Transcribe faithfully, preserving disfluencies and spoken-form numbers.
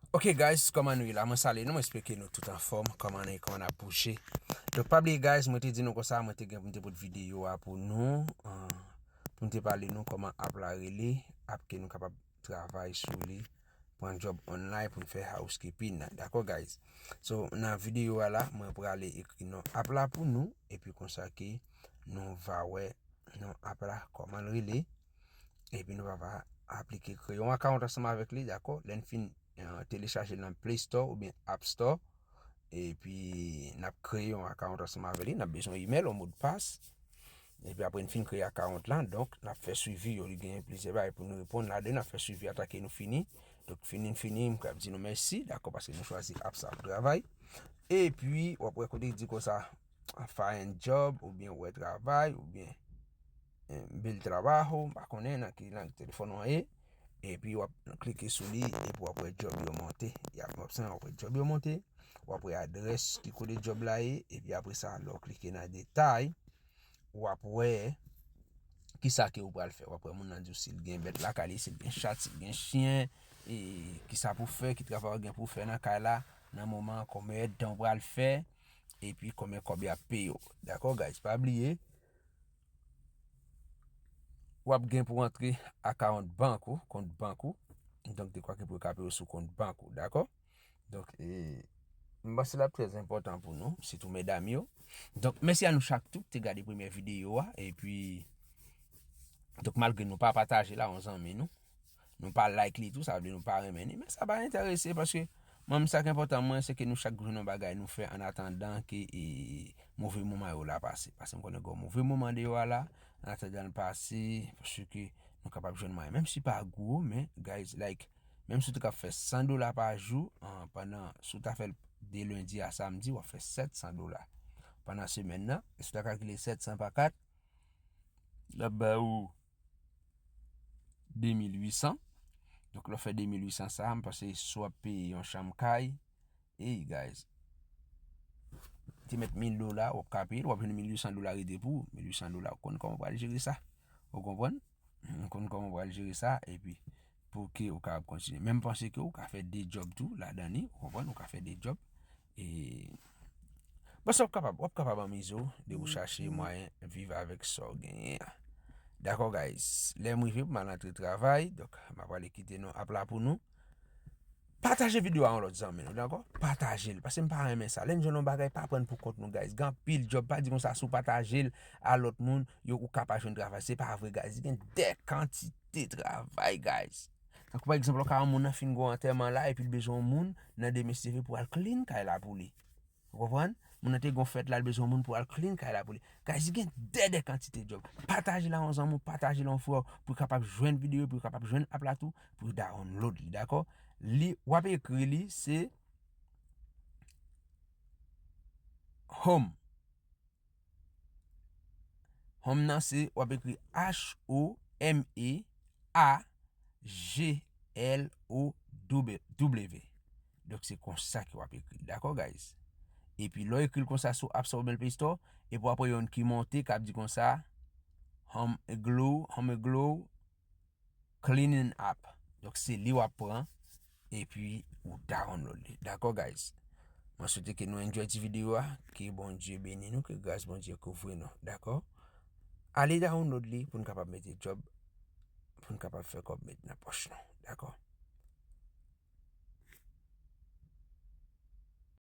Ok guys, kòman nou ye la? Mwen salye nou, mwen espere ke nou tout anfòm. Kòman nou ye, kòman n ap bouje? Donk pa bliye guys, mwen te di nou konsa, mwen te gen pou m te pote videyo a pou nou, ah, pou m te pale nou kòman app la rele, app ke nou kapab travay sou li, pran job online pou n fè housekeeping nan. Dakò guys? So nan videyo a la, mwen prale ekri non app la pou nou, epi konsa ke nou va wè non app la kòman l rele. Epi nou va, va aplike kreye yon account ansanm avèk li, dakò? Lè n fin eh, telechaje l nan Play Store oubyen App Store, epi n ap kreye yon account ansanm avèk li, n ap bezwen email, yon modpas. Epi apre n fin kreye account lan, donk n ap fè swivi yo, li genyen plizyè bagay pou nou reponn ladan, n ap fè swivi atake nou fini. Donk fini n fini, m ap di nou mèsi, dakò, paske nou chwazi app sa pou travay. Epi w ap wè kote li di konsa, find job oubyen wè travay oubyen eh, build trabajo, m pa konnen nan ki lang telefòn ou an ye. Epi w ap klike sou li, epi w ap wè job yo monte. Y ap, w ap wè job yo monte, w ap wè adrès ki kote job la ye, epi apre sa, lè w klike nan detay, w ap wè kisa ke ou pral fè. W ap wè moun nan di w si l gen bèt lakay li, si l gen chat, si l gen chyen, e kisa pou fè, ki travay w gen pou fè nan kay la, nan moman an, konbyen èdtan w pral fè, epi konbyen kòb y ap peye w. Dakò, guys? Pa bliye, w ap gen pou antre account bank ou, kont bank ou. Donk, dekwa ke pou yo ka peye w sou kont bank ou, dakò? Donk, e, m panse l ap trè enpòtan pou nou, sitou medam yo. Donk, mèsi a nou chak tou ki te gade premyè videyo a, epi, donk, malgre nou pa pataje l a yon zanmi nou, nou pa like li tou, sa vle di nou pa renmen li, men sa pa enterese, paske mwen, sa k enpòtan mwen, se ke nou chak jwenn yon bagay nou fè an atandan ke, e, move moman yo la pase. Paske m konnen gen yon move moman deyò a la, an atandan l pase, paske nou kapab jwenn mwayen. Menm si pa gwo, men, guys, like, menm si w te ka fè san dola pa jou, an, pandan, si w ta fè l de lendi a samdi, w ap fè sèt san dola. Pandan semèn nan, e si w ta kalkile sèt san pa kat, l ap ba ou de mil uit san. Donk, lè w fè de mil uit san sa, m panse si w ap peye yon chanm kay, ey, guys, te mèt mil dola, w ap ka peye l, w ap jwenn mil uit san dola rete pou ou. Mil uit san dola, ou konn kòman w pral jere sa. Ou konprann? Ou konn kòman w pral jere sa, epi pou ke ou kapab kontinye. Men m panse ke ou ka fè de job tou ladan li, ou konprann, ou ka fè de job. E, bon, sa w ap kapab, w ap kapab anmize w de ou chache mwayen viv avèk sa w genyen an. Dakò, guys? Lè m rive pou m al antre travay, donk, m ap prale kite nou app la pou nou. Pataje videyo a yon lòt zanmi nou, dakò? Pataje l, paske m pa renmen sa. Lè n jwenn yon bagay, pa pran pou kont nou, guys. Gen anpil job, pa di konsa, si w pataje l a lòt moun, yo, ou ka pa jwenn travay. Se pa vre, guys. Gen de kantite travay, guys. Tankou pa egzanp, w ka wè moun nan fin gen yon antèman la, epi l bezwen yon moun nan demen si Dye vle pou al clean kay la pou li. Ou konprann? Moun nan te gen yon fèt la, l bezwen yon moun pou al clean kay la pou li. Guys, gen de, de kantite job. Pataje l a yon zanmi w, pataje l a yon frè w, pou l kapab jwenn videyo, pou l kapab jwenn app la tou, pou l download li, dakò? Li, w ap ekri li, se home. Home nan se, w ap ekri H O M E A G L O W. Donk, se konsa ke w ap ekri l. Dakò, guys? Epi, lè w ekri l konsa sou App Store oubyen Play Store, epi w ap wè youn ki monte, k ap di konsa, Home Glow, Home Glow, Cleaning App. Donk, se li w ap pran, epi ou download li. Dakò, guys? Mwen swete ke nou enjoy ti videyo a, ke Bondye beni nou, ke gras Bondye kouvri nou. Dakò? Ale download li pou n kapab mete job, pou n kapab fè kòb met nan pòch nou. Dakò?